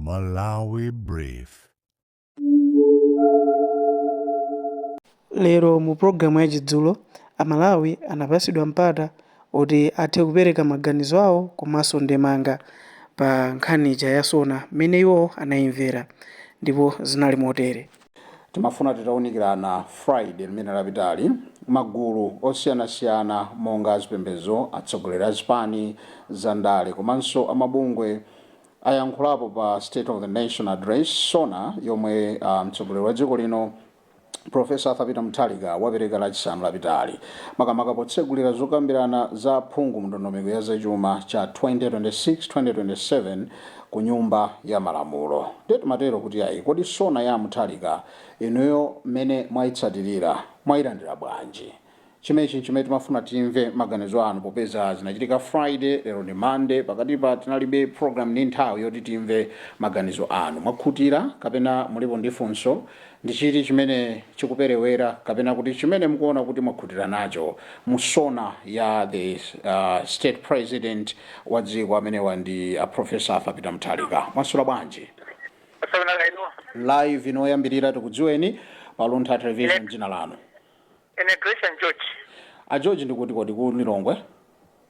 Malawi Brief. Lero mu pulogalamu ya Chidzulo, Amalawi anapatsidwa mpata oti athe kupereka maganizo awo komanso ndemanga pa nkhani ija ya SONA mmene iwo anayimvera ndipo zinali motere. Timafuna titaunikirana Friday limene lapitali, magulu osiyanasiyana monga azipembedzo, atsogoleri a zipani za ndale komanso amabungwe ayankhulapo pa State of the Nation Address, SONA, yomwe mtsogoleri wa dziko lino Professor Arthur Peter Mutharika wapereka Lachisanu lapitali, makamaka potsegulira zokambirana za aphungu mu ndondomeko ya zachuma cha 2026-2027 ku Nyumba ya Malamulo. Ndiye timatero kuti ayi, kodi SONA ya Mutharika inuyo mmene mwayitsatirira mwayilandira bwanji? Chimenechi nchimene timafuna timve maganizo anu popeza zinachitika Friday, lero ndi Monday, pakatipa tinalibe program ndi nthawi yoti timve maganizo anu. Mwakhutira kapena mulipo ndi funso? Ndi chiti chimene chikuperewera kapena kuti chimene mukuona kuti mwakhutira nacho mu SONA ya the state president wa dziko amenewa ndi Professor Arthur Peter Mutharika? Mwaswera bwanji? Live inoyambirira, tikudziweni pa Luntha Television, dzina lanu? Ine Christian George. A George, ndikuti kodi ku Lilongwe?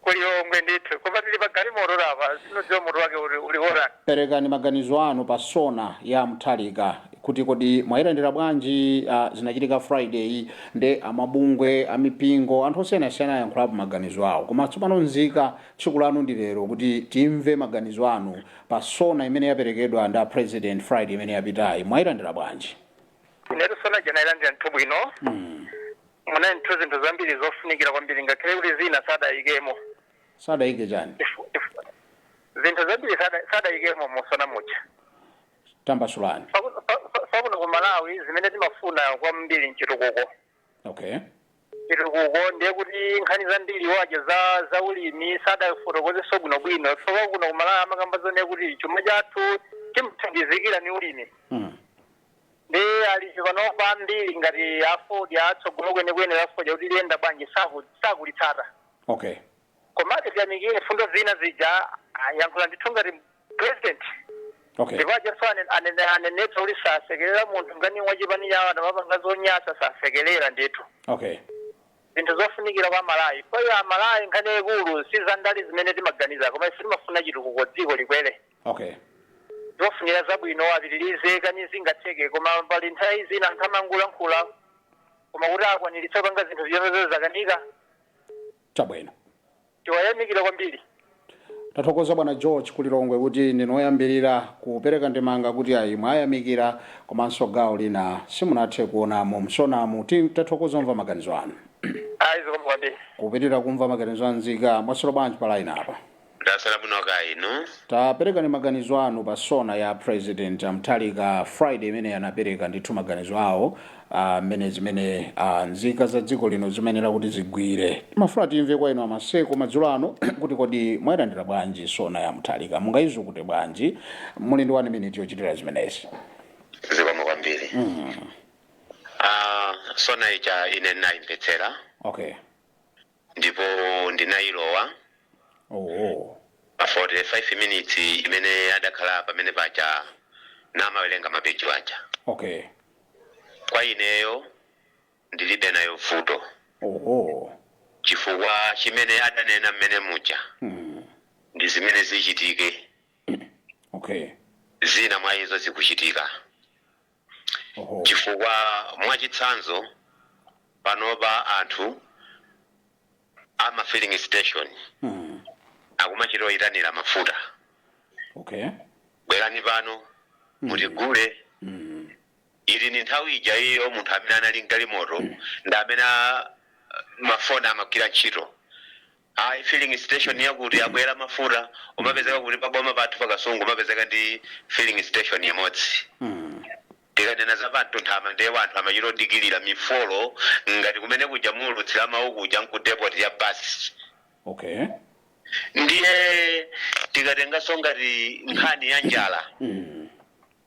Ku Lilongwe ndithu, koma tili pa galimoto apa, sinodziwa mutu wake uli orani. Perekani maganizo anu pa SONA ya Mutharika kuti kodi mwayilandira bwanji? Zinachitika Friday, nde amabungwe, amipingo, anthu osiyanasiyana ayankhulapo maganizo awo, koma tsopano nzika tsiku lanu ndi lero kuti timve maganizo anu pa SONA imene yaperekedwa ndi a president Friday imene yapitayi. Mwayilandira bwanji? Inetu SONA ija nayilandira ndithu bwino. Munali ndithu zinthu zambiri zofunikira kwambiri, ngakhale kuti zina sadayikemo. Sadayike chani? Zinthu zambiri sadayikemo mu SONA muja. Tambasulani. Pakuno ku Malawi zimene timafuna kwambiri nchitukuko. Chitukuko ndiye kuti nkhani zambiri waja za ulimi sadafotokozenso bwinobwino, chifukwa kuno ku Malawi amakamba zonena kuti chuma chathu timthandizikira ni ulimi. Ndi alimi panopa ambiri ngati afodya atsogolo kwenikweni afodya kuti liyenda bwanji sakulitsata. Komabe tiyamikire fundo zina zija ayankhula ndithu ngati president. Ndipo ajaso anenetsa kuti sasekerera munthu ngani wachipani chawo anamapanga zonyasa, sasekerera ndithu. Zinthu zofunikira kwa Malawi. Kwa hiyo Amalawi nkhani yayikulu si zandale zimene timaganiza, koma ife timafuna chitukuko, dziko likwere. Zofunira zabwino, apitirize kani zingatheke, koma pali nthawi zina anthu amangolankhula koma kuti akwaniritse kupanga zinthu zijazo zakanika. Chabwino. Tiwayamikira kwambiri. Tathokoza bwana George kulilongwe kuti ndinoyambirira kupereka ndemanga kuti ayi, mwayamikira komanso gawo lina simunathe kuonamo mu SONAmu. Tathokoza kumva maganizo anu. Ayi, zikomo kwambiri. Kupitirira kumva maganizo anzika. Mwaswera bwanji pa line apa? Ndaswera bwino, kaya inu? Taperekani maganizo anu pa SONA ya President Mutharika Friday imene anapereka ndithu maganizo awo mmene zimene nzika za dziko lino zimayenera kuti zigwire. Timafuna timve kwa inu amaseko madzulo ano kuti kodi mwayilandira bwanji SONA ya Mutharika, mungayizukute bwanji? Muli ndi 1 minute yochitira zimenezi. Zikomo kwambiri. SONA ija ine ndinayimvetsera ndipo ndinayilowa pa 45 minutes imene adakhala pamene paja namawerenga mapeji aja. Kwa ineyo ndilibe nayo vuto chifukwa chimene adanena mmene muja ndi zimene zichitike. Zina mwa izo zikuchitika. Chifukwa mwachitsanzo panopa anthu ama filling station akumachita oyitanira mafuta, "Bwerani pano mutigule." Ili ni nthawi ija iyo munthu amene anali mgalimoto ndi amene mafoni amagwira ntchito. Ayi, filling station yakuti abwera mafuta. Umapezeka kuti paboma pathu pakasungu umapezeka ndi filling station imodzi. Tikanena za pamtunthama, ndiye wanthu amachita odikilira mifolo ngati kumene kuja muulutsira mawu kuja nku depot ya basi. Ndiye tikatenganso ngati nkhani ya njala,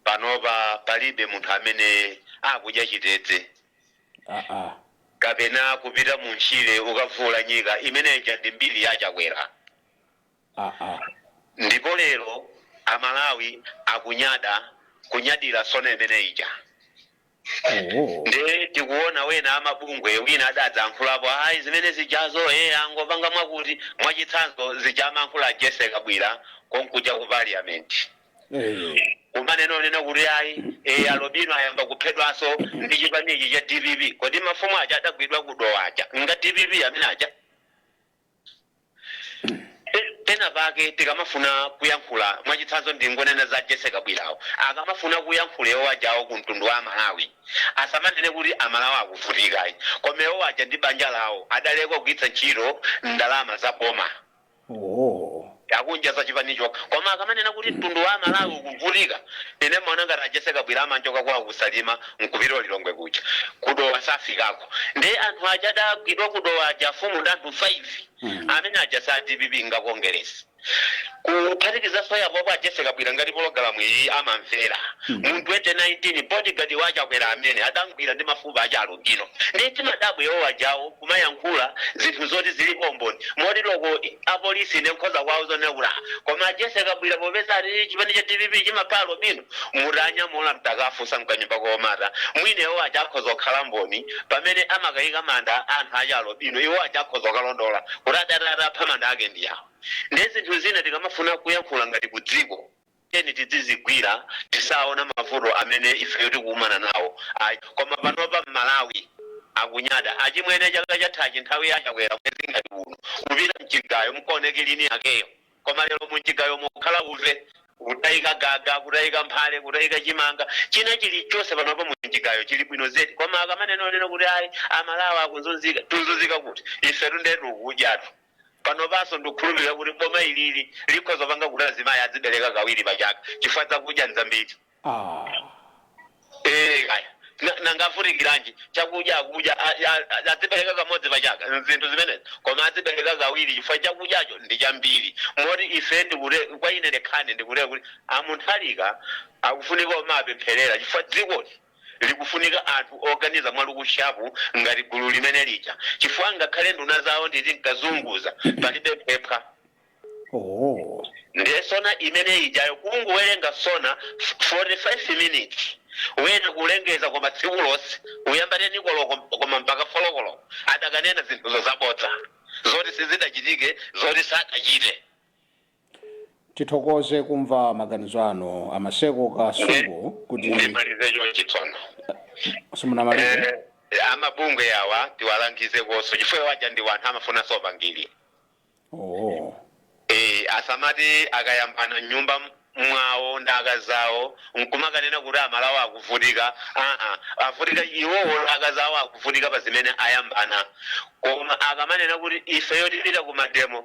panopa palibe munthu amene akudya chitedze kapena kupita mu ntchire ukavula nyika. Imeneja ndi mbiri ya Chakwera. Ndipo lero Amalawi akunyada kunyadira SONA imene ija. Oh. Nde tikuona wena amabungwe, wina adadzayankhulapo, ayi, zimene zijazo angopanga mwakuti, mwachitsanzo zijamankhula Jesse Kabwira konkuja ku parliament, kumanena onena kuti ayi, alobino ayamba kuphedwanso ndi chipanichi cha DPP. Kodi mafumu aja adagwidwa kudowa aja nga DPP amene aja? Pena pake tikamafuna kuyankhula, mwachitsanzo ndingonena za Jesse Kabwirawo, akamafuna kuyankhula iwo ajawo ku mtundu wa Amalawi, asamanene kuti Amalawi akuvutikayi, koma iwo aja ndi banja lawo adaleka kugwiritsa ntchito ndalama za boma. Oh. Akunja za chipanicho. Koma akamanena kuti mtundu wa Amalawi ukuvutika, ine maona ngati aJesse Kabwira amanjoka kwawo kusalima nkupita Lilongwe kuja, kudowa safikako. Ndi anthu aja adagwidwa kudowa aja, afumu ndi anthu 5 amene aja sa DPP nga Kongeresi. Kuphatikizaso yapopo, aJesse Kabwira ngati pologalamu iyi amamvera, mu 2019 bodyguard wache akwera amene adamgwira ndi mafupa ache alubino. Ndi timadabwa iwo ajawo kumayankhula zinthu zoti zilipo mboni, moti loko apolisi ine nkhoza kwawo zonena kuti, "Ah, koma aJesse Kabwira popeza ati chipani cha DPP chimapha alubino, mutanyamula mtakafusa mkanyumba komata mwine." Iwo aja akhoza kukhala mboni pamene amakayika manda anthu ache alubino, iwo aja akhoza kukalondola kuti adati atapha manda ake ndi yawo. Ndi zinthu zina tikamafuna kuyankhula ngati ku dziko, teni tidzizigwira, tisaona mavuto amene ifeyo tikukumana nawo, ayi. Koma panopa Mmalawi akunyada, achimwene. Chaka chathachi nthawi yachakwera mwezi ngati uno kupita mchigayo mkaoneke lini yakeyo, koma lero munchigayo mukhala uve kutayika gaga, kutayika mphale, kutayika chimanga, china chilichonse panopa munchigayo chili bwino zedi. Koma akamanena onena kuti ayi, Amalawi akuzunzika, tuzunzika kuti ifetu ndetu kudyatu pano paso. Ndikukhulupirira kuti boma ilili likhoza panga kuti azimayi azibereka kawiri pachaka chifukwa zakudya nzambiri. Kaya nangavutikiranji chakudya akudya, azibereka kamodzi pachaka zinthu zimenezi, koma azibereka kawiri chifukwa chakudyacho ndi chambiri. Moti ife ndikute kwa ine ndekhane ndikute kuti amunthalika akufunika omapempherera chifukwa dzikoli likufunika anthu oganiza mwalukushapu ngati gulu limene lija, chifukwa ngakhale nduna zawo nditi nkazunguza palibe phepha. Oh. Ndiye SONA imene ijayo, kungowerenga SONA 45 minutes, wena kulengeza koma tsiku lonse uyamba 10 koloko koma mpaka 4 koloko adakanena zinthuzo zabodza zoti sizidachitike, zoti sadachite. Tithokoze kumva maganizo anu, amaseko Kasungu, kuti Ndimalize chonchi tsono. Simunamalize. Amabungwe awa tiwalangize koso chifukwa waja ndi wanthu amafuna sopangiri. Oh. Asamati akayambana nyumba mwawo ndi akazawo nkumakanena kuti Amalawi akuvutika. Aa, avutika iwowo, akazawo akuvutika pa zimene ayambana. Koma akamanena kuti ifeyo tipita ku mademo,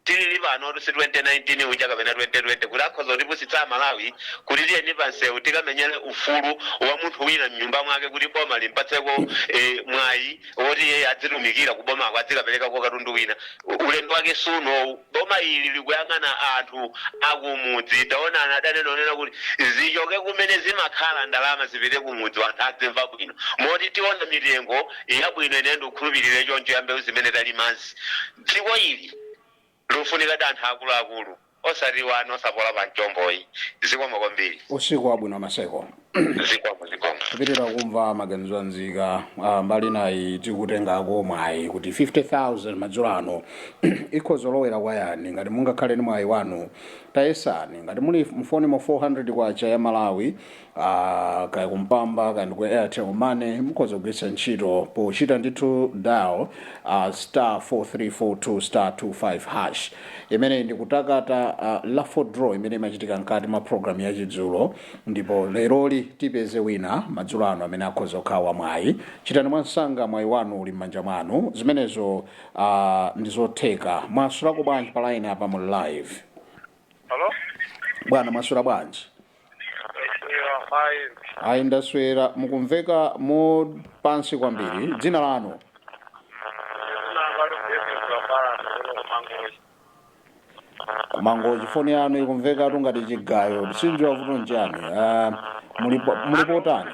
tilili pano si 2019 uja kapena 2020 kuti akhoza kutipusitsa Amalawi kuti tiyeni pansewu tikamenyere ufulu wa munthu wina mnyumba mwake kuti boma limpatseko mwayi woti iye adzitumikira kubomako, adzikaperekako katundu wina. Ulendo wake sunowu. Boma ili likuyang'ana anthu akumudzi. Taonani, adanena kuti zichoke kumene zimakhala ndalama zipite kumudzi, anthu adzimva bwino, moti tiona mitengo yabwino. Ine ndikukhulupirire choncho ya mbewu zimene talimazi. Dziko ili likufunika anthu akuluakulu, osati wanu osapola pa mchomboyi. Zikomo kwambiri. Usiku wabwino, amaseko. Zikomo, zikomo. Kupitirira kumva maganizo anzika. Mbali nayi tikutengako mwayi kuti 50,000 madzulo ano ikhoza lowera kwa yani. Ngati mungakhale ndi mwayi wanu, tayesani. Ngati muli mfoni mo 400 kwacha ya Malawi, kaya kumpamba, kaya ndi ku Airtel Money, mukhoza kugwiritsa ntchito pochita ndithu dial star 4342 star 25 hash. Imene ndi kutakata raffle draw imene imachitika mkati mwa program ya chidzulo, ndipo leroli tipeze wina madzulo ano amene akhoza kukhala wamwayi. Chitani mwansanga, mwayi wanu uli m'manja mwanu. Zimenezo ndizotheka. Mwaswerako bwanji pa line apa mu live? Hello? Bwana, mwaswera bwanji? Ayi. Ayi, ndaswera. Mukumveka mo pansi kwambiri. Dzina lanu? Kumangochi. Foni yanu ikumvekatu ngati chigayo, sindiwa vuto nchani. Mulipo tani?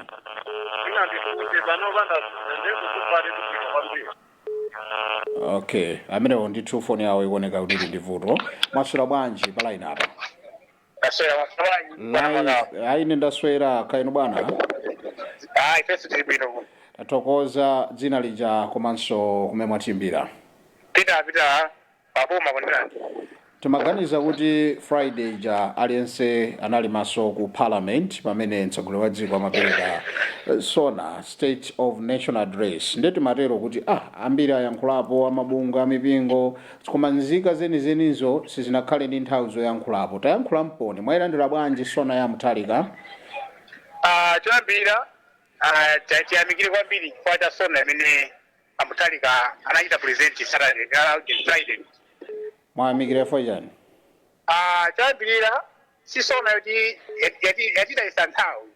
Ina ndifunde pano panda ndikukupati kubwino kwambiri. Okay, amenewo ndithu foni yawo ikuoneka kuti ili ndi vuto. Mwaswera bwanji pa line apa? Taswera masawanyi. Live ayi, ine ndaswera kaino bwana. Ayi, ifenso tili bwino kuno. Tathokoza. Dzina lija komanso kumene mwatimbira? Pita pita paboma kundani. Timaganiza kuti Friday ija aliyense anali maso ku Parliament pamene mtsogoleri wa dziko amapereka SONA, State of National Address. Ndiye timatero kuti ambiri ayankhulapo, amabungwe, amipingo, koma nzika zenizenizo sizinakhale ndi nthawi zoyankhulapo. Tayankhula mponi, mwayilandira bwanji SONA ya Mutharika? Ah, choyambira tiyamikire kwambiri chifukwa cha SONA imene aMutharika anachita present Saturday, Friday. Mwayamikire fo chani? Ah, choyambirira si SONA yoti yatitayisa nthawi.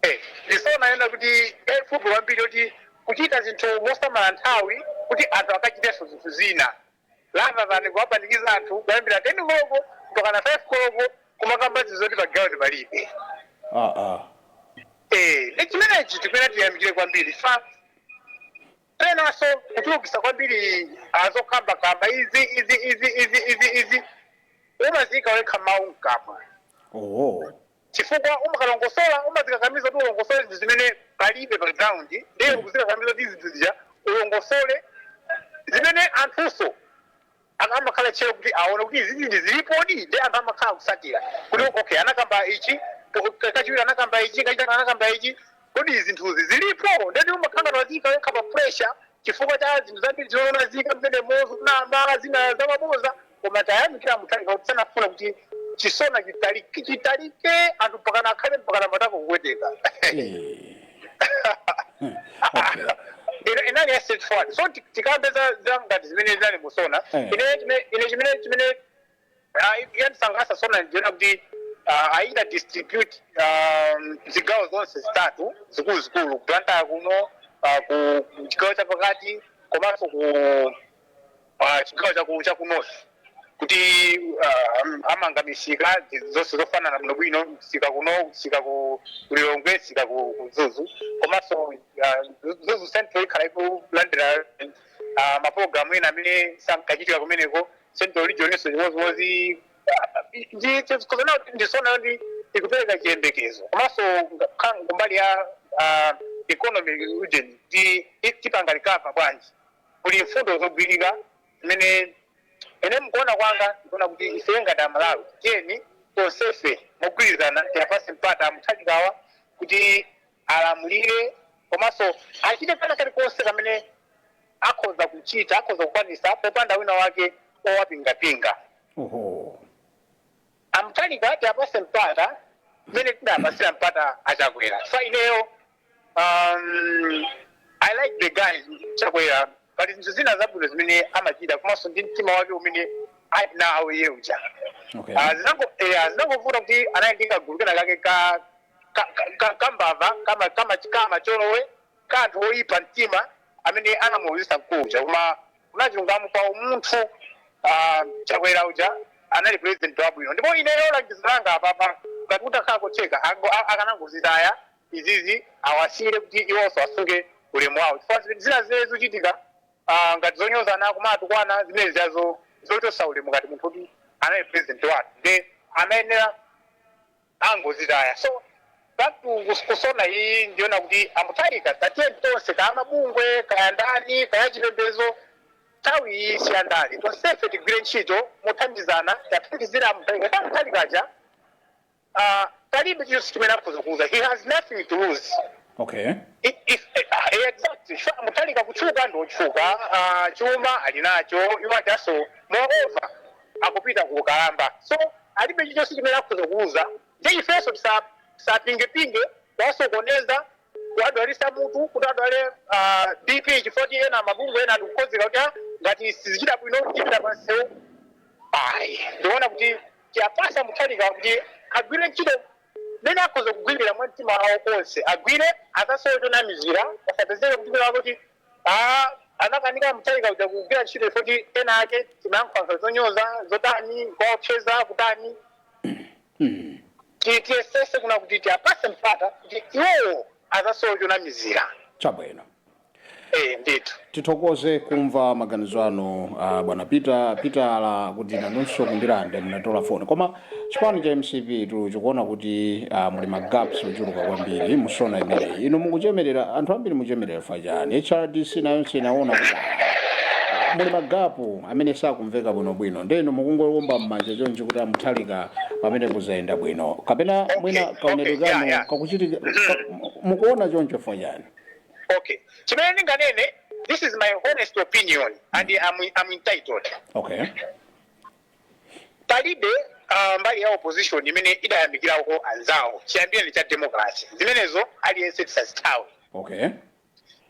Eh, ndi SONA yona kuti yayifupi kwambiri, yoti kuchita zinthu mosamala nthawi kuti anthu akachitenso zinthu zina rather than kuwapanikiza anthu kuyambira 10 koloko mpaka na 5 koloko kumakamba zinthu zoti pa ground palibe. Eh, ndi chimenechi tikuyenera tiyamikire kwambiri fa penanso kuchulukisa kwambiri azokambakamba izi izi izi izi izi izi, umaziyika wekha mawu mkamwa chifukwa umakalongosola, umazikakamiza kuti ulongosole zinthu zimene palibe pa ground. Ndiye ukuzikakamiza kuti zinthu zija ulongosole zimene anthunso amakhala tchero kuti aone kuti izi ndi zilipodi. Ndi anthu amakhala kusatira kuti okay, anakamba ichi, kachiwiri anakamba ichi, kachitatu anakamba ichi, kodi zinthuzi zilipo? Ndeti umakhala wazika wekha pa pressure chifukwa cha zinthu zambiri zinoona zika mmene mozo namba zina zamaboza. Koma tayamikira Mutharika kuti sanafuna kuti chiSONA chitalike chitalike, anthu mpakana akhale mpakana matako kupweteka. Inali ya straightforward. So tikambe za ngati zimene zinali muSONA. Ine chimene yandisangalatsa SONA ndiona kuti aita distribute zigawo zonse zitatu zikuluzikulu, ku Blantyre kuno, ku chigawo chapakati komanso ku chigawo chaku north, kuti amanga misika zonse zofanana bwinobwino, msika kuno, msika ku Lilongwe, msika ku Mzuzu, komanso Mzuzu Central ikhala ikulandira mapulogalamu ena amene sankachitika kumeneko. Central Region inso chimodzimodzi. Ndi ndiSONA ndi ikupereka chiyembekezo, komanso kumbali ya economy region tipanga recover bwanji, kuli mfundo zogwirika zimene ine mkuona kwanga ndikuona kuti ife ngati Amalawi tiyeni tonsefe mogwirizana tiyapase mpata aMutharikawa kuti alamulire komanso achite kana kalikonse kamene akhoza kuchita, akhoza kukwanisa popanda wina wake owapingapinga. AMutharika tiyapase mpata mmene tidapasira mpata aChakwera. Fa ineyo I like the guy Chakwera, pali zinthu zina zabwino zimene amachita komanso ndi mtima wake umene ali nawo iye uja. Zinangovuta kuti anali ndi kagulu kena kake ka kambava kama kama cholowe ka anthu oyipa mtima amene anamuwuzisa mkulu uja. Koma kunachilungamo pa umunthu, Chakwera uja anali president wabwino. Ndipo ineyo langizo langa apapa, ngati kutakhala kotheka, akanangozitaya izizi, awasiyire kuti iwonso asunge ulemu wawo, chifukwa zina zimene zikuchitika ngati zonyozana, kumatukwana, zimene ziyazo zochosa ulemu ngati munthu kuti anali president wathu, nde amayenera angozitaya. So back to kuSONA iyi, ndiona kuti aMutharika, tatiye tonse, kaya mabungwe, kaya ndani, kaya chipembedzo, nthawi iyi siyandale, tonsefe tigwire ntchito mothandizana, tathandizira aMutharika. Ta Mutharikaja palibe chilichonse chimene akhoza kuluza. He has nothing to lose. If, exactly. Mutharika kutchuka ndi otchuka, chuma ali nacho, iwo achaso, moreover akupita ku ukalamba, so alibe chilichonse chimene akhoza kuluza. Ndi ifenso tisapingepinge kuwasokoneza, kuwadwalisa mutu kuti adwale BP, chifukwa kuti ena mabungwe ena ndikukhozeka kuti ngati sizichita bwino tipita pansewu. Ayi, ndikuona kuti tiyapasa Mutharika kuti agwire ntchito mene akhoza kugwirira mwa mtima wawo konse, agwire, asasowe chonamizira, asapezeke kuti kwina kuti anakanika Mutharika kuja kugwira ntchito ifo kuti ena ake timayankhula zonyoza, zotani, kuwaopseza, kutani. Tiyesese kuna kuti tiyapase mpata kuti iwowo asasowe chonamizira. Chabwino. Ndithu. Tithokoze kumva maganizo anu, bwana Peter Pitala, kuti nanunso ku Ndirande munatola foni. Koma chipani cha MCP tu chikuona kuti muli ma gaps ochuluka kwambiri mu SONA imeneyi. Inu mukuchemerera, anthu ambiri muchemerera fachani. HRDC nayonso inaona kuti muli ma gap amene sakumveka bwinobwino. Ndeno mukungowomba m'manja chonchi kuti a Mutharika pamene kuzayenda bwino, kapena mwina kaonedwe kanu kakuchitika mukuona choncho fachani? Okay, chimene ndinganene, this is my honest opinion and I'm entitled. Palibe mbali ya opposition imene idayamikirako anzawo chiyambireni cha democracy. Zimenezo aliyense tisazithawe.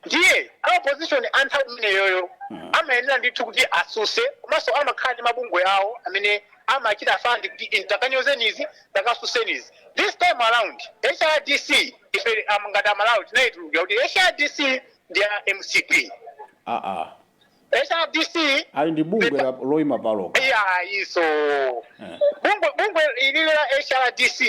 Ndiye a opposition a nthawi imeneyoyo amayenera ndithu kuti asuse, komanso amakhala ndi mabungwe awo amene amachita fund kuti inu takanyozenizi, takasusenizi. This time around, HRDC, ife ngati Amalawi tinayitulukira kuti HRDC ndi ya MCP. Aa. HRDC. Ali ndi bungwe loyima paloka. Iya, iso bungwe ilili la HRDC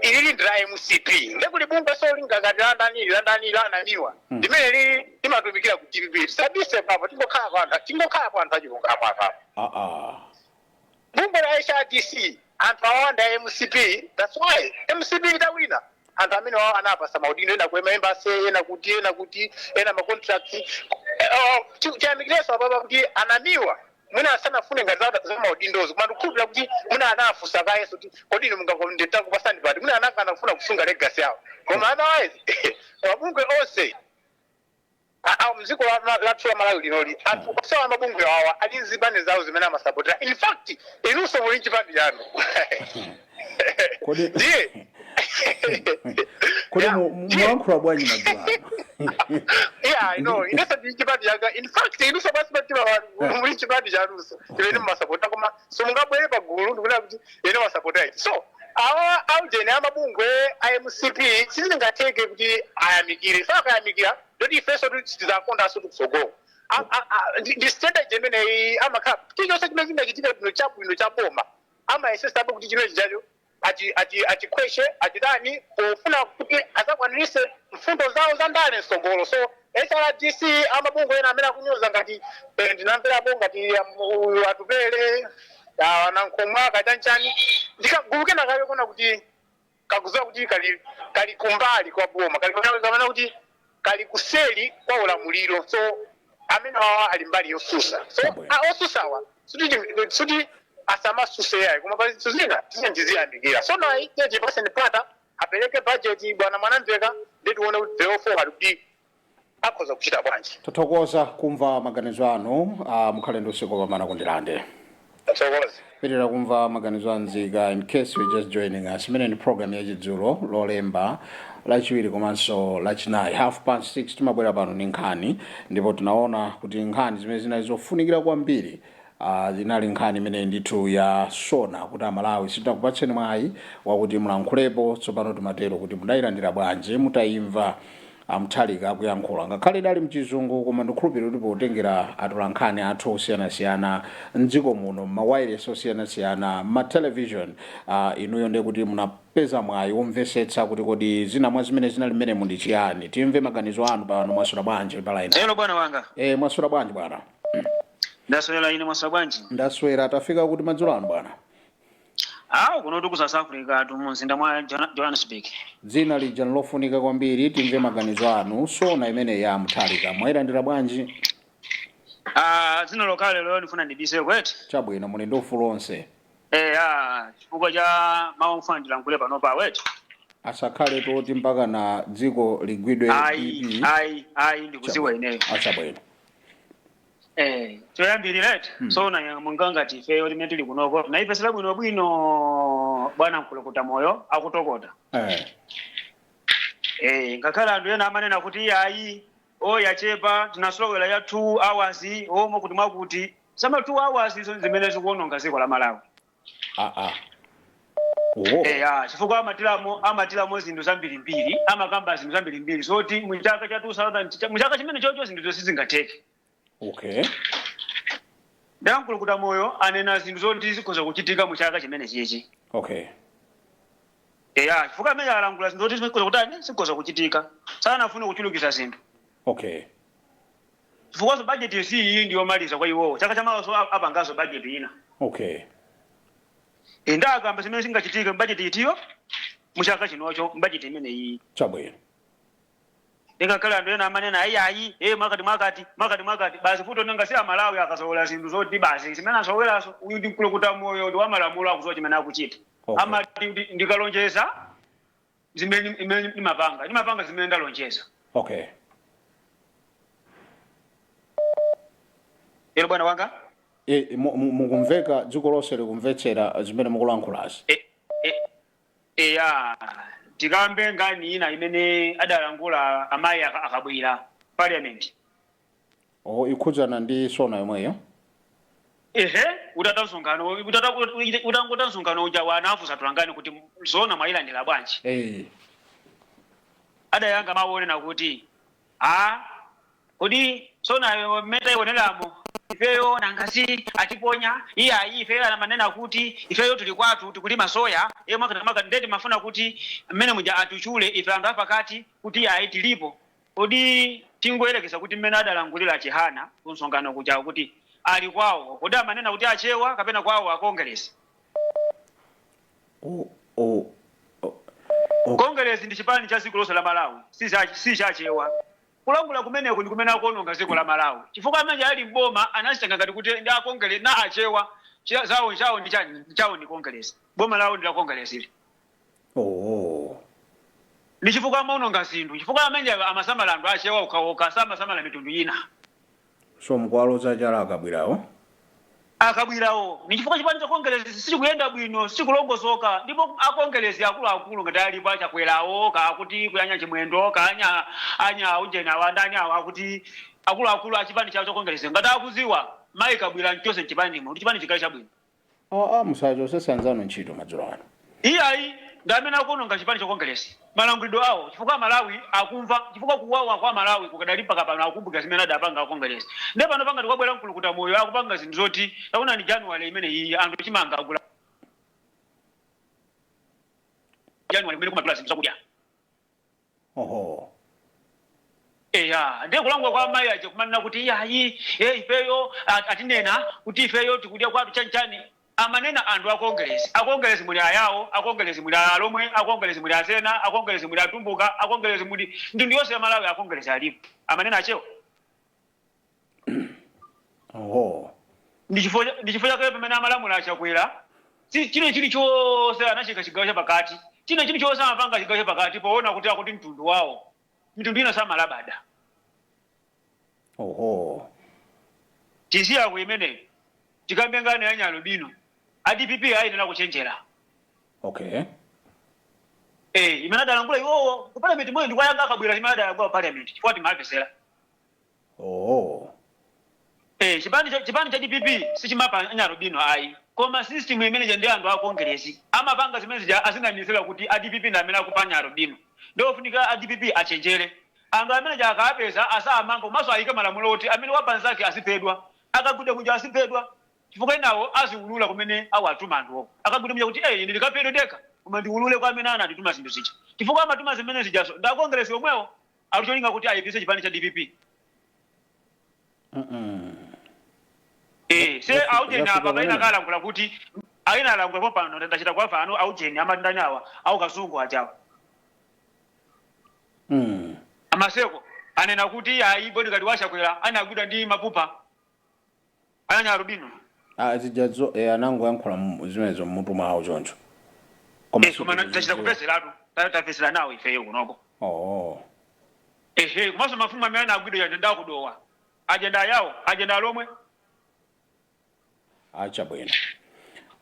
ilili ndi la MCP. Ndekuti bungwe so lingakati landani landani lanamiwa limene lili limatumikira ku DPP. Tisabise papo, tingokhala kwa anthu, tingokhala kwa anthu achilungamo apapo. Aa. Bungwe la HRDC, anthu awanda MCP. That's why MCP itawina, anthu amene wawo anapasa maudindo, ena ku embassy, ena kuti, ena kuti, ena ma contracts. Chiyamikirenso apapa kuti anamiwa mwina asanafune ngati za maudindozo, koma ndikukhulupirira kuti mwina anafunsa kayenso kuti kodi inu mungakondetakupasani pati. Mwina anakana kufuna kusunga legacy yawo, koma otherwise mabungwe onse mdziko lathu la Malawi linoli, anthu osewa mabungwe awa ali zipani zawo zimene amasapotera. In fact, inunso muli chipani chanu. Kodi Ndiye kodi mulankhula bwanji madzulo ano? Yeah, I know. Inenso ndili chipani changa. In fact, inunso basi patima wanu muli chipani chanunso chimene mumasapota, koma simungabwere pagulu ndikunena kuti ine masapota ichi. So awa aujeni amabungwe a MCP sizingatheke kuti ayamikire. Fa akayamikira, ndoti ifenso tizakondanso tikutsogolo. Ndi strategy imeneyi amakhala chilichonse chimene chingachitika bwino, chabwino cha boma, amayesesabe kuti chimene chichacho achikhweshe, achitani, pofuna kuti azakwanirise mfundo zawo za ndale msogolo. So HRDC, amabungwe ena amene akunyoza ngati ndinamverapo ngati uyu Atupele, Nankhumwa, kachanchani, ndikagulu kena kake kuona kuti kakuziwa kuti kali kumbali kwa boma, kali kamene kuti kali kuseli kwa ulamuliro. So amene wawa ali mbali yosusa. So Chabwino. Osusawa suti asamasuse yayi, koma pa zinthu zina tiziyandikira. So nayi tiye mpata apereke budget bwana Mwanamveka, ndi tione kuti the way forward kuti akhoza kuchita bwanji. Tathokoza kumva maganizo anu. Mukhale ndi usiku wopambana ku Ndirande. Tathokoza. Pitira kumva maganizo a nzika. In case you're just joining us, imene ndi program yachidzulo, Lolemba, Lachiwiri komanso Lachinayi, 6:30 timabwera pano ndi nkhani. Ndipo tinaona kuti nkhani zimene zinali zofunikira kwambiri zinali nkhani imene ndithu ya SONA, kuti Amalawi sitinakupatseni mwayi wakuti mulankhulepo. Tsopano timatero kuti mudayilandira bwanji mutayimva a Mutharika akuyankhula, ngakhale idali mchizungu, koma ndikhulupirira kuti potengera atolankhani athu osiyanasiyana mdziko muno, mawayilesi osiyanasiyana, ma television, inuyo ndiye kuti munapeza mwayi womvetsetsa kuti kodi zina mwa zimene zinali mmenemu ndi chiyani. Timve maganizo anu pano. Mwaswera bwanji pa line? Hello, bwana wanga. Mwaswera bwanji, bwana? Ndaswera ine, mwaswera bwanji? Ndaswera. Tafika kuti madzulo ano, bwana? Awo kuno ku South Africa tu, mumzinda mwa Johannesburg. Dzina lija nilofunika kwambiri. Timve maganizo anu. SONA imene ya Mutharika mwayilandira bwanji? Ah, dzina lokale lero ndifuna ndibise kweti. Chabwino, muli ndi ufulu onse. Chifukwa cha mawu mfuna ndilankhule panopa weti. Asakhale toti mpaka na dziko ligwidwe Ayi. BP. Ayi, ndikuziwa ineyo. Achabwino. Choyambirira eti, SONA monga ngati ifeyo limene tili kunoko naipesera bwinobwino bwana Mkulukuta Moyo akutokota. Ngakhale anthu ena amanena kuti ayi, o yachepa, tinasolowera ya 2 hours omwe kuti mwakuti sama 2 hours izo zimene zikuononga dziko la Malawi. Aa, oh. Chifukwa amatilamo zinthu zambirimbiri, amakamba zinthu zambirimbiri zoti muchaka cha 2000, muchaka chimene chocho zinthu zonse zingatheke. Nda Mkulukuta Moyo anena zinthu zoti zikhoza kuchitika muchaka chimene chichi. Chifukwa amene alangula zinthu zoti zikhoza kutani, zikhoza kuchitika, sanafune kuchulukisa zinthu. Chifukwaso budget si iyi ndiyomaliza kwa iwowo, chaka chamawaso apangaso budget ina. Ndakamba zimene zingachitike mbudget itiyo muchaka chinocho, mbudget imene iyi. Chabwino. Ndingakhala anthu ena amanena ayi ayi, mwakati mwakati mwakati mwakati basi, futo nanga si Amalawi akasowola zinthu zoti basi zimene asoweraso. Uyu ndi mkulukuta moyo, ndi wamalamulo, akuzowa chimene akuchita. Amati ndikalonjeza zimene imene ndimapanga zimene ndalonjeza. Ero bwana wanga. Mukumveka, dziko lonse likumvetsera zimene mukulankhulazi. Eya, tikambe ngani ina imene adalangula amayi akabwera parliament. O, ikhudzana ndi SONA yomweyo? Ehe, utata msonkhano, utangota msonkhano uja, wanafusa tulangani kuti SONA mwayilandira bwanji? Adayanga maonena kuti a kodi SONA mmene tayioneramo ifeyo nangasi atiponya iyayi, ifeyo amanena kuti ifeyo tili kwathu tikulima soya, iye mwakati mwakati, ndeti mafuna kuti mmene muja atuchule ife anthu apakati kuti iyayi tilipo. Kodi tingoyerekeza kuti mmene adalangulira Chihana ku msonkhano kujawo kuti ali kwawo, kodi amanena kuti achewa kapena kwawo akongeresi? O. Kongeresi ndi chipani cha dziko lonse la Malawi, si chachewa. Kulangula kumeneko ndi kumene akuononga dziko la Malawi, chifukwa amene ali mboma anachitenga ngati kuti ndi akongere na achewa zawo chawo ndi chani, chawo ndi kongeresi, boma lawo ndi la kongeresi ili. Ndi chifukwa amaononga zinthu, chifukwa amene amasamala anthu achewa okhaokha, samasamala mitundu ina. So mukuwaloza chala akabwirawo? Akabwirawo. Ni chifukwa chipani cha kongeresi sichikuyenda bwino, sichikulongosoka. Ndipo akongeresi akuluakulu ngati alipo achakwerawo, kakuti kuyanya Chimwendo, kaanya anya ujeni awa ndani awa, akuti akuluakulu achipani chawo cha kongeresi ngati akuziwa mayi Kabwira mchose mchipanimo kuti chipani chikhale chabwino. Ah, musachosese anzanu ntchito madzulo ano. Iyayi, ndi amene akuononga chipani cha kongeresi, malangulidwe awo, chifukwa Malawi akumva, chifukwa kuwawa kwa Malawi kukadali mpaka pano, akukumbukira zimene adapanga akongeresi. Ndiye pano pangati kwabwera mkulukuta moyo akupanga zinthu zoti taona ni January imene iyi anthu chimanga agula January kumene kumadula zinthu zakudya. Eya, ndiye kulangula kwa amayi aja kumanena kuti iyayi, ifeyo atinena kuti ifeyo tikudya kwathu chanichani, amanena anthu akongeresi. Akongeresi muli ayawo, akongeresi muli alomwe, akongeresi muli asena, akongeresi muli atumbuka, akongeresi muli mtundu yonse ya Malawi, akongeresi alipo. Amanena achewa? Ndi chifukwa chake pamene amalamula achakwera, si chine chilichonse anachika chigawo chapakati, chine chilichonse amapanga chigawo chapakati poona kuti akuti mtundu wawo, mitundu ina samalabada. Tisiya ku imeneyo, tikambe ngani ya nyalubino. A DPP ayenera kuchenjera. Imene adalangula iwowo ku parliament mwe ndikwayanga akabwera imene adalangula ku parliament, chifukwa timapesera. Chipani cha DPP sichimapa anyalubino ayi, koma system imene ndi anthu a kongeresi amapanga zimene zija azinamizira kuti a DPP ndi amene akupa anyalubino. Ndofunika a DPP achenjere, anthu amene ja akapeza asamanga, komanso ayike malamulo oti amene wapa nzake aziphedwa, akagwidwa muja aziphedwa, chifukwa enawo aziulula kumene awatuma anthuwo. Akagwidwa muja kuti ine ndikaphedwe ndekha, koma ndiulule kwa amene anandituma zinthu zija, chifukwa amatuma zimene zijazo ndi akongeresi omwewo, akucholinga kuti ayipise chipani cha DPP. Se aujeni Zafika apa paina pamene. kalankhula kuti aina alankhula pano, ndachita kwafa anu aujeni amatindani awa au kazungu ajawa. Amaseko anena kuti ayi, bodyguard wachakwera anagwidwa ndi mapupa ananya alubino. Ah, zijazo anangoyankhula zimenezo mmutu mwawo choncho. Koma koma tachita kupezeratu, tapezera nawo ifeyo kunoko. Ehe, komanso mafumu amene anagwidwa yanje ndakudowa ajenda yawo, ajenda alomwe. Achabwino,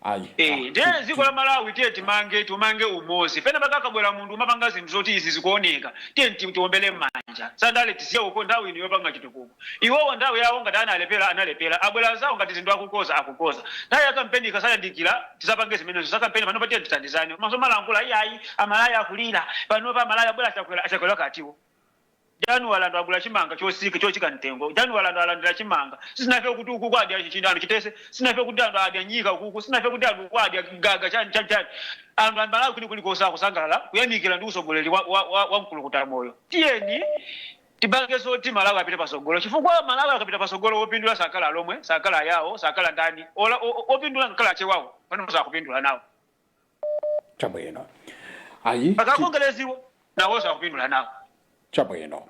ayi. Ndiye dziko la Malawi tiye timange umozi. Pena pakakabwera munthu umapanga zinthu zoti izi zikuoneka, tiye tiombele m'manja. Sandale tisiye uko, nthawi ino yopanga chitukuko. Iwowo nthawi yawo ngati analepera analepera, abwera zawo ngati zinthu akukoza akukoza. Nthawi ya kampeni ikasayandikira tisapange zimenezo za kampeni. Panopa tiye tithandizane. Maso malankhula iyayi, Amalawi akulira panopa, Amalawi abwera achakwera, achakwera katiwo. January anthu agula chimanga chosika, chochika mtengo. January anthu alandira chimanga. Sisinafe kuti uku kwadya chinthu anthu chitese, sinafe kuti anthu adya nyika ukuku, sinafe kuti anthu kwadya gaga chani chani chani. Anthu amalawi kuli kulikonse akusangalala kuyamikira ndi usogoleri wa mkulukuta moyo. Tiyeni Tipange zoti Malawi apite pasogolo, chifukwa Malawi akapita pasogolo, wopindula sakhala Alomwe, sakhala Ayawo, sakhala ndani. Opindula nkhala Achewawo pano sakupindula nawo. Chabwino, ayi. Paka Akongeleziwo nawo sakupindula nawo. Chabwino.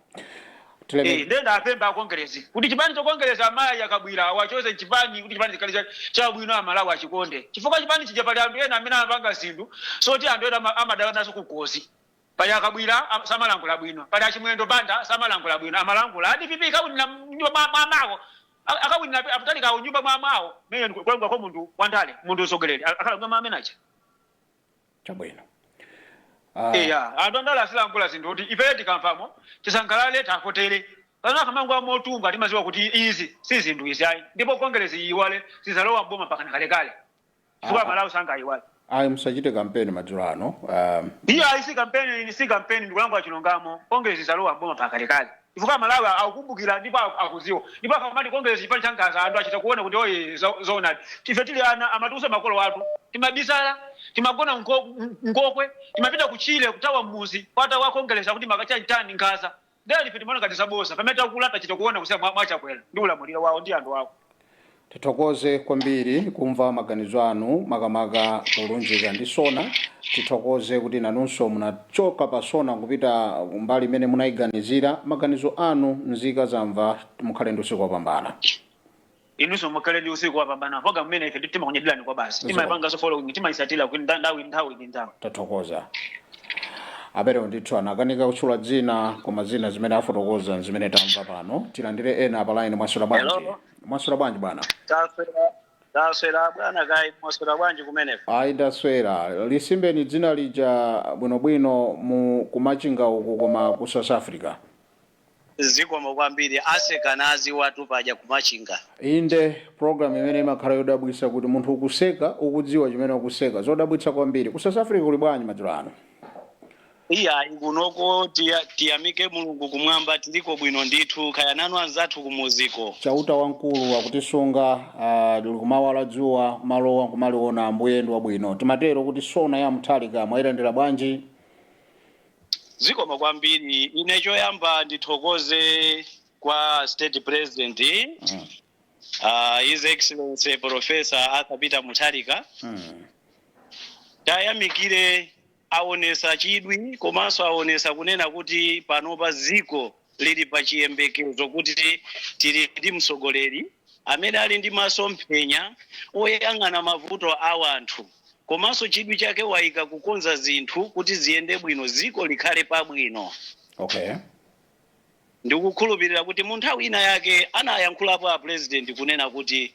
Ndiye ndapempha Akongerezi kuti chipani chokongereza, amayi akabwira awachoze chipani, kuti chipani chikhale chabwino, Amalawi achikonde, chifukwa chipani chija pali anthu ena amene amapanga zinthu soti anthu ena amadala nazo kugozi. Pali Akabwira, samalangula bwino. Pali Achimwendo Banda, samalangula bwino. Amalangula a DPP ikawinira nyumba mwa mwawo, akawinira aputalikawo nyumba mwa mwawo. Mene kulangula kwa munthu wandale, munthu usogoleri akhala mwa amenacha. Chabwino. Eya, anthu andale asilangula zinthu kuti ife tikamvamo tisangalale, tafotere. Pano akamangu amotunga, timaziwa kuti izi si zinthu izi ayi. Ndipo Kongerezi iwale, sizalowa mboma pakana kalekale, chifukwa Malawi sangayiwale. Ayi, musachite kampeni madzulo ano. Iyo ayi, si kampeni, si kampeni, ndikulangula chilungamo. Kongerezi izalowa mboma pakalekale, chifukwa Malawi akukumbukira ndipo akuziwa. Ndipo akamati Kongerezi chipani cha nkhanza, anthu achita kuona kuti oye, zoonadi. Ife tili ana, amatiuza makolo athu, timabisala, timagona ngokwe, timapita kuchile kutawa mmuzi kwata wa Kongereza kuti makachantani nkhanza. Ndali ife timaona ngati zabosa. Pamene takula, tachita kuona kusiya mwachakwera ndi ulamuliro wawo ndi anthu awo. Tithokoze kwambiri kumva maganizo anu, makamaka polunjika ndi SONA. Tithokoze kuti nanunso munachoka pa SONA kupita mbali imene munayiganizira. Maganizo anu nzika zamva. Mukhale ndi usiku wopambana. Inunso mukhale ndi usiku wopambana. Program imene ife timakunyadirani kwa basi. Timapanganso following, timayisatira kuti nthawi nthawi ndi nthawi. Tathokoza. Aperewo ndithu anakanika kutchula dzina, koma zina zimene afotokoza zimene tamva pano. Tilandire ena pa line. Mwaswera bwanji? Hello. Mwaswera bwanji, bwana? Taswera, taswera bwana. Kai mwaswera bwanji kumeneko? Ayi, ndaswera. Lisimbeni dzina lija bwinobwino, mu kumachinga uku koma ku South Africa. Zikomo kwambiri. Asekanazi watu paja kumachinga. Inde, program imene imakhala yodabwitsa kuti munthu ukuseka ukudziwa chimene ukuseka. Zodabwitsa kwambiri. Ku South Africa kuli bwanji madzulo ano? Iya, kunoko tiyamike Mulungu kumwamba, tiliko bwino ndithu. Kaya nanu anzathu kumuziko? Chauta wamkulu akutisunga, likumawala dzuwa, malowa nkumaliona. Ambuye ndi wabwino. Timatero kuti SONA ya Mutharika mwayilandira bwanji? Zikomo kwambiri. Ine choyamba ndithokoze kwa State President, His Excellency Professor Arthur Peter Mutharika. Tayamikire, aonesa chidwi komanso aonesa kunena kuti panopa ziko lili pa chiyembekezo kuti tili ndi mtsogoleri amene ali ndi masomphenya oyang'ana mavuto a wanthu, komanso chidwi chake wayika kukonza zinthu kuti ziyende bwino, ziko likhale pabwino. Ndikukhulupirira kuti mu nthawi ina yake anayankhulapo a President kunena kuti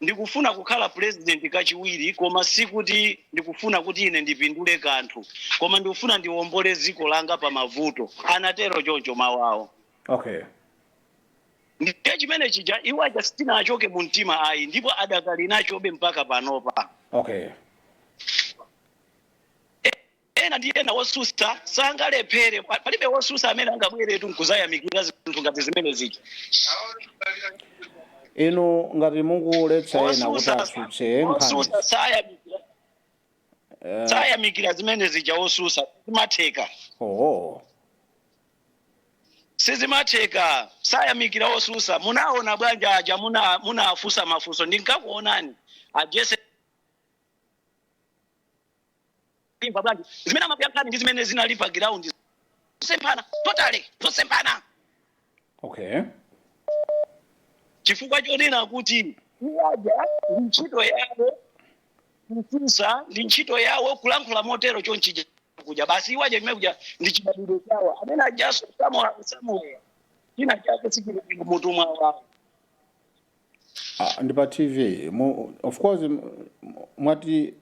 ndikufuna kukhala president kachiwiri, koma sikuti ndikufuna kuti ine ndipindule kanthu, koma ndikufuna ndiwombole dziko langa pa mavuto. Anatero choncho mawu awo. Ndiye chimene chija iwo aja sitinachoke mu mtima ayi, ndipo adakali nachobe mpaka panopa. Ena ndi ena wosusa sangalephere. Palibe wosusa amene angabweretu nkuzayamikira zinthu ngati zimene zija. Inu ngati mukuletsa ena kuti Wosusa atsutse nkhani, wosusa sayamikira, sayamikira zimene zija wosusa, sizimatheka. Oh. Sizimatheka, sayamikira wosusa. Munaona bwanji aja munafusa mafunso, ndinkakuonani ajese imva bwanji zimene amakuyankhani ndi zimene zinali pa ground? Zosemphana totally, zosemphana. Chifukwa chonena kuti iwaja ndi ntchito yawo kufunsa, ndi ntchito yawo kulankhula motero chonchija kuja basi. Iwaja chimene kuja ndi chibadwidwe chawo. Amene ajaso samuel china chake sichili bwino mutu mwawawo. Ah, ndi pa TV of course mwati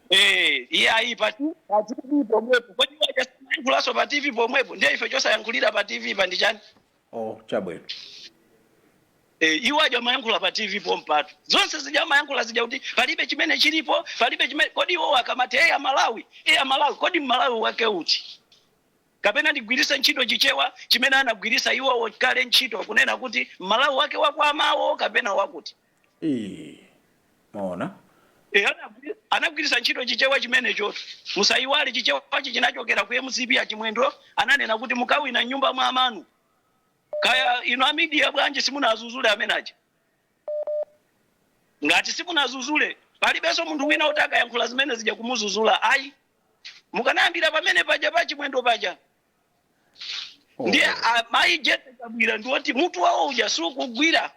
Eh, iye ayi, pa TV pomwepo. Kodi iwaja samayankhulanso pa TV pomwepo? Ndiye ife chosayankhulira pa TV pa ndi chani? Oh, chabwino. Eh, iwo aja amayankhula pa TV pompatu. Zonse zija amayankhula zija kuti palibe chimene chilipo, palibe chimene. Kodi iwo akamati eya Malawi, eya Malawi, kodi Malawi wake uti? Kapena ndigwiritse ntchito Chichewa chimene anagwiritsa iwowo kale ntchito kunena kuti Malawi wake wakwamawo kapena wakuti? Ii, maona. Eh, Anagwiritsa ntchito Chichewa chimenechotu. Musayiwale, Chichewachi chinachokera ku MCP. Achimwendo ananena kuti mukawina nyumba mwa amanu. Kaya ino a media, bwanji simunazuzule amene aja? Ngati simunazuzule, palibenso munthu wina kuti akayankhula zimene zija kumuzuzula, ayi. Mukanayambira pamene paja pa Chimwendo paja. Ndiye amayi Jessie Kabwila ndiwoti mutu wawo uja sukugwira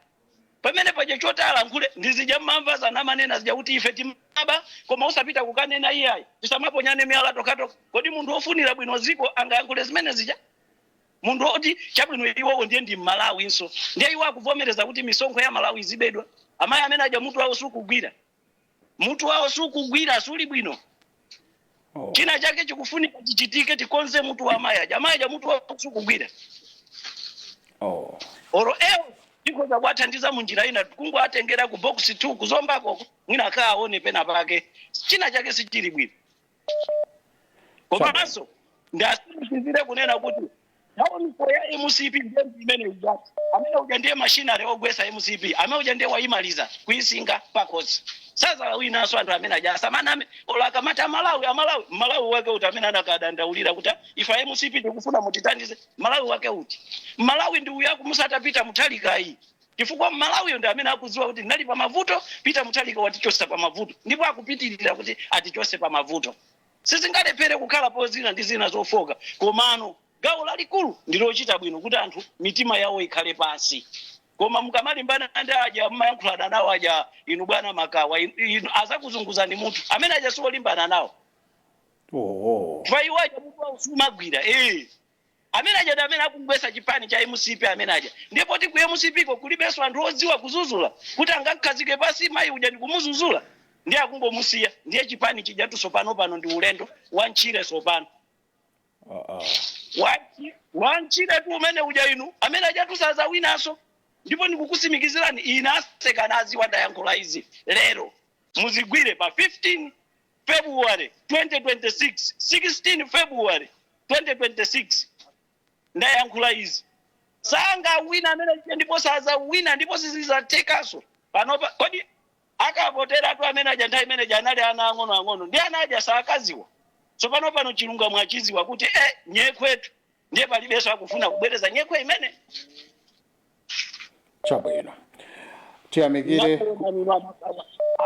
pamene paja. Choti alankhule ndizija mmamva zanamanena zija kuti ife timaba, koma usapita kukanena iyayi, tisamaponyane miyala tokatoka. Kodi munthu wofunira bwino ziko angayankhule zimene zija? Munthu woti chabwino iwowo ndiye ndi Mmalawinso, ndiye iwo akuvomereza kuti misonkho ya Malawi izibedwa. Amayi amene aja mutu wawo sukugwira, mutu wawo sukugwira, suli bwino. China chake chikufunika chichitike, tikonze mutu wa amayi aja. Amayi aja mutu wawo sukugwira. Oro ewo tikhoza kuwathandiza munjira ina, kungoatengera ku Box 2 kuzombako, mwina akaaone pena pake china chake sichili bwino. Komanso ndasimikizire kunena kuti downfall ya MCP ndiye imene ijati amene uja ndiye machinery ogwesa MCP. Amene uja ndiye wayimaliza kuisinga pakhosi, sazala winanso. Anthu amene aja asamaname. Olo akamati Amalawi, Amalawi, Malawi wake uti amene anakadandaulira kuti ife a MCP tikufuna mutithandize? Malawi wake uti? Malawi ndi uyu akumusata Peter Mutharikayi, chifukwa Malawiyo ndi amene akudziwa kuti ndinali pa mavuto, Peter Mutharika watichosa pa mavuto, ndipo akupitirira kuti atichose pa mavuto. Sizingalephere kukhalapo zina ndi zina zofoka, komano gawo lalikulu ndilochita bwino kuti anthu mitima yawo ikhale pansi. Koma mukamalimbana ndi aja mmayankhulana nawo aja, inu bwana Makawa, inu azakuzunguzani munthu amene aja siwolimbana nawo. Chifukwa iwo aja mutu wawo sumagwira. Amene aja ndi amene akugwesa chipani cha MCP amene aja. Ndipo ti ku MCP ko kulibenso anthu odziwa kuzuzula kuti angakhazike pasi mayi uja ndikumuzuzula, ndiye akungomusiya. Ndiye chipani chijatu sopano pano ndi ulendo wa ntchire sopano. Wa ntchire tu umene uja inu. Amene ajatu sazawinanso, ndipo ndikukusimikizirani ine asekana aziwa ndayankhula izi lero. Muzigwire pa 15 February 2026, 16 February 2026, ndayankhula izi. Sangawina amene aja, ndipo sazawina, ndipo sizizathekanso panopa. Kodi akavoteratu amene aja nthawi imene anali ana ang'onoang'ono, ndi ana aja sakaziwa. Tsopano pano chilungamo achiziwa kuti nyekhwetu, ndiye palibenso akufuna kubwereza nyekhwe imene. Chabwino, tiyamikire.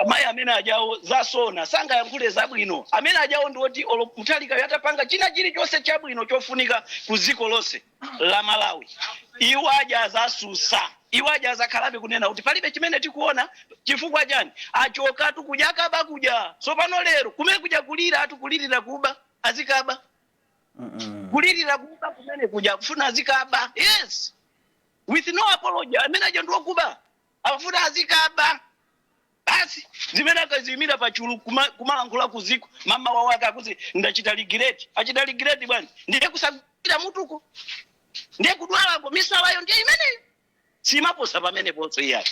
Amayi amene ajawo zasona sangayankhule zabwino. Amene ajawo ndiwoti olo Mutharika atapanga china chilichonse chabwino chofunika ku dziko lonse la Malawi, iwo aja azasusa. Iwo aja azakhalabe kunena kuti palibe chimene tikuona. Chifukwa chani? Achokatu kudya kaba kudya. Tsopano lero kumene kuja kulira atu, kulirira kuba, azikaba. Kulirira kuba kumene kuja, kufuna azikaba. Yes, with no apology, amene aja ndiwokuba, akufuna azikaba basi. Zimene akaziyimira pachulu kumalankhula kuziko mama wawo ake akuti ndachita regret. Achita regret bwanji? Ndiye kusagwira mutuko, ndiye kudwalako, misalayo ndiye imeneyo, simaposa pamene ponso iyayi.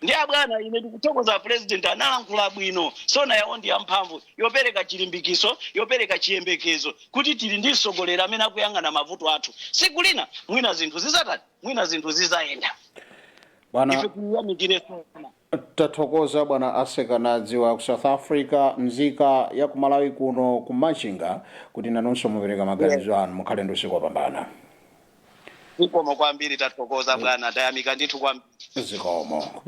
Ndi abwana, ine ndikuthokoza president, analankhula bwino. SONA yawo ndi yamphamvu, yopereka chilimbikiso, yopereka chiyembekezo kuti tili ndi mtsogoleri amene akuyang'ana mavuto athu. Siku lina mwina zinthu zizatani, mwina zinthu zizayenda. Bwana, ife tiyamikire SONA. Tathokoza bwana Asekanadziwa ku South Africa, nzika ya ku Malawi kuno ku Machinga, kuti nanunso mupereka maganizo anu. Mukhale ndi usiku wopambana. Zikomo kwambiri, tathokoza bwana, tayamika ndithu kwambiri. Zikomo.